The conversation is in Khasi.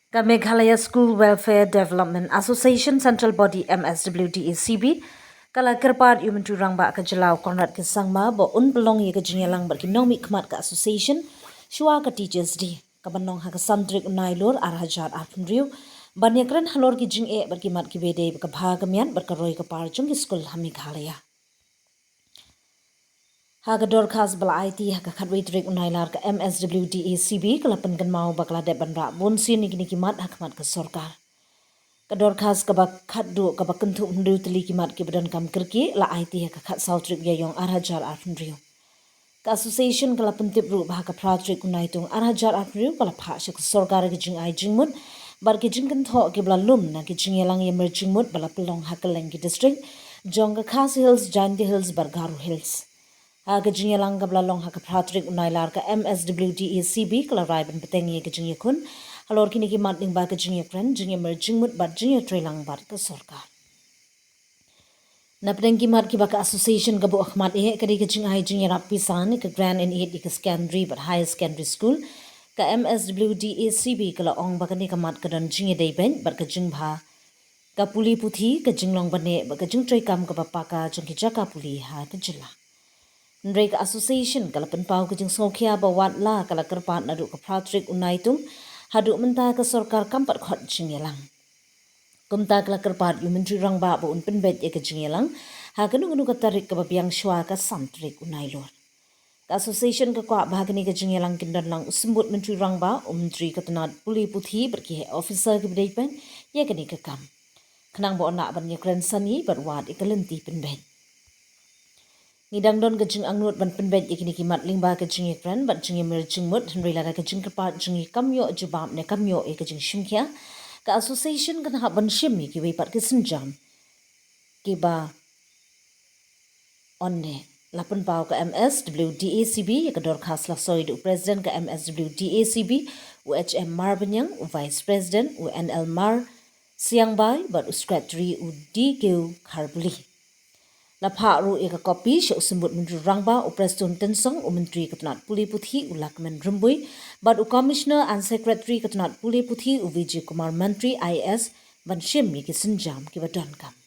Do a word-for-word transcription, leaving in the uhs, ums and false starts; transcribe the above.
Ka Meghalaya School Welfare Development Association Central Body, M S W D A C B, ka la kyrpad ïa u Myntri Rangbah ka jylla u Conrad K Sangma ba un pynlong ïa ka jingïalang bad ki nongmihkhmat ka association shuwa ka Teachers' Day, ka ban long ha ka san tarik u Nailur ar hajar arphew hynriew, ban ïakren halor ki jingeh bad ki mat kiba dei ba ka bha ka miat bad ka roi ka par jong ki skul ha Meghalaya. Ha ka dorkhas ba la aiti ha ka khatwei tarik u Nailar, ka M S W D A C B ka la pynkynmaw ba ka la dep ban rah bunsien ïa kine ki mat ha khmat ka sorkar. Ka dorkhas kaba khatduh, kaba kynthup hynriew tylli ki mat kiba donkam kyrkieh, la aiti ha ka khatsaw tarik u Ïaïong ar hajar arphew hynriew. Ka association ka la pyntip ruh ba ha ka phra tarik u Naitung ar hajar arphew hynriew ka la phah sha ka sorkar ka jingai jingmut bad ki jingkynthoh kiba la lum na ki jingïalang ïamir jingmut ba la pynlong ha kylleng ki district jong ka Khasi Hills, Jaintia Hills bad Garo Hills. Ha ka jingïalang kaba la long ha ka phra tarik u Nailar, ka M S W D A C B ka la rai ban bteng ïa ka jingïakhun halor kine ki mat lyngba ka jingïakren, jingïamir jingmut bad jingïatreilang bad ka sorkar. Na pdeng ki mat kiba ka association ka buh ha khmat eh, ka dei ka jingai jingïarap pisa ne ka grant in aid ïa ka secondary bad higher secondary school, ka M S W D A C B ka la ong ba kane ka mat ka don jingïadei beit bad ka jingbha ka pule puthi, ka jinglong bneng bad ka jingtreikam kaba paka jong ki jaka pule ha ka jylla. Hynrei ka association ka la pynpaw ka jingsngewkhia ba wat la ka la kyrpad naduh ka phra tarik u Naitung, haduh mynta ka sorkar kam pat khot jingïalang. Kumta ka la kyrpad ïa u Myntri Rangbah ba un pynbeit ïa ka jingïalang ha kano kano ka tarik kaba biang shuwa ka san tarik u Nailur. Ka association ka kwah ba ha kane ka jingïalang kin don lang u Symbud Myntri Rangbah, u Myntri ka tnat pule puthi bad ki heh officer kiba dei beit ïa kane ka kam, khnang ba un lah ban ïakren sani bad wad ïa ka lynti pynbeit. Ngi dang don ka jingangnud ban pynbeit ïa kine ki mat lyngba ka jingïakren bad jingïamir jingmut, hynrei lada ka jingkyrpad jong ngi kam ïoh jubab ne kam ïoh ïa ka jingshimkhia, ka association kan hap ban shim ïa kiwei pat ki sienjam kiba ong ne. La pynpaw ka M S W D A C B ïa ka dorkhas la soi da u President ka M S W D A C B, u H M Marbaniang, u Vice President, u N L Marsiangbai bad u Secretary, u D K Kharbuli. La phah ruh ïa ka kopi sha u Symbud Myntri Rangbah, u Prestone Tynsong, u Myntri ka tnat pule puthi, u Lahkmen Rymbui, bad u Commissioner and Secretary ka tnat pule puthi, u Vijay Kumar Mantri, I A S, ban shim ïa ki sienjam kiba donkam.